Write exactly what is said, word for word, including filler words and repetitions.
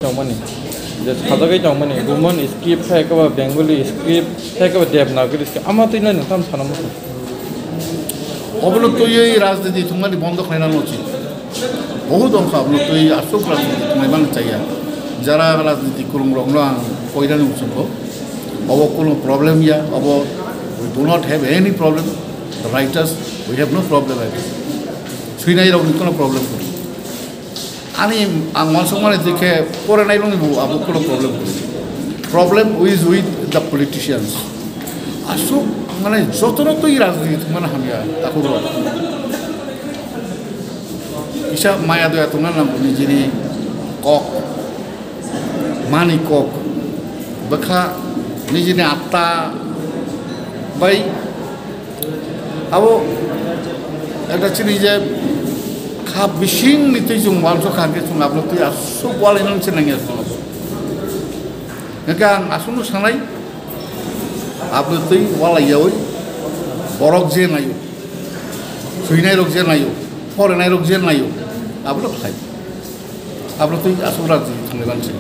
Tongmani, je sajagwi tongmani, Roman script hai khe ba Bengali script hai khe ba Devanagari script, ama twi nai nang tam sana muchung. Obono twiwi rajniti thwngmani bondo khlaina ucit. Bohut ongkha obono twiwi aswk rajniti thwnglaimani chaya. Jara rajniti kwrwngrokno ang koinani muchungo. Obo kuno problem ya, obo we do not have any problem. Writers, we have no problem. Swinairokni kuno problem kwrwi. Ani ang uansukmani twi khe porenai rokni bo abo kuno problem kwrwi. Problem is with the politicians. Aswk mane jotono twi rajniti thwngmani hamya takhuk rok. Kisa maya doya tongna nango nijini kok, mani kok, bwkha nijini atta bai abo ekta chini je kha bisingni twi chwng uansuk kha hwnkhe chwng abono twi aswk ualainani se nangya chwng abo. Hwnkhe ang aswkno sanai, abono twi ualaiyaui borok je naio, swinairok je naio, porenairok je naio, abono khlai. Abono twi aswk rajniti thwnglaimani se.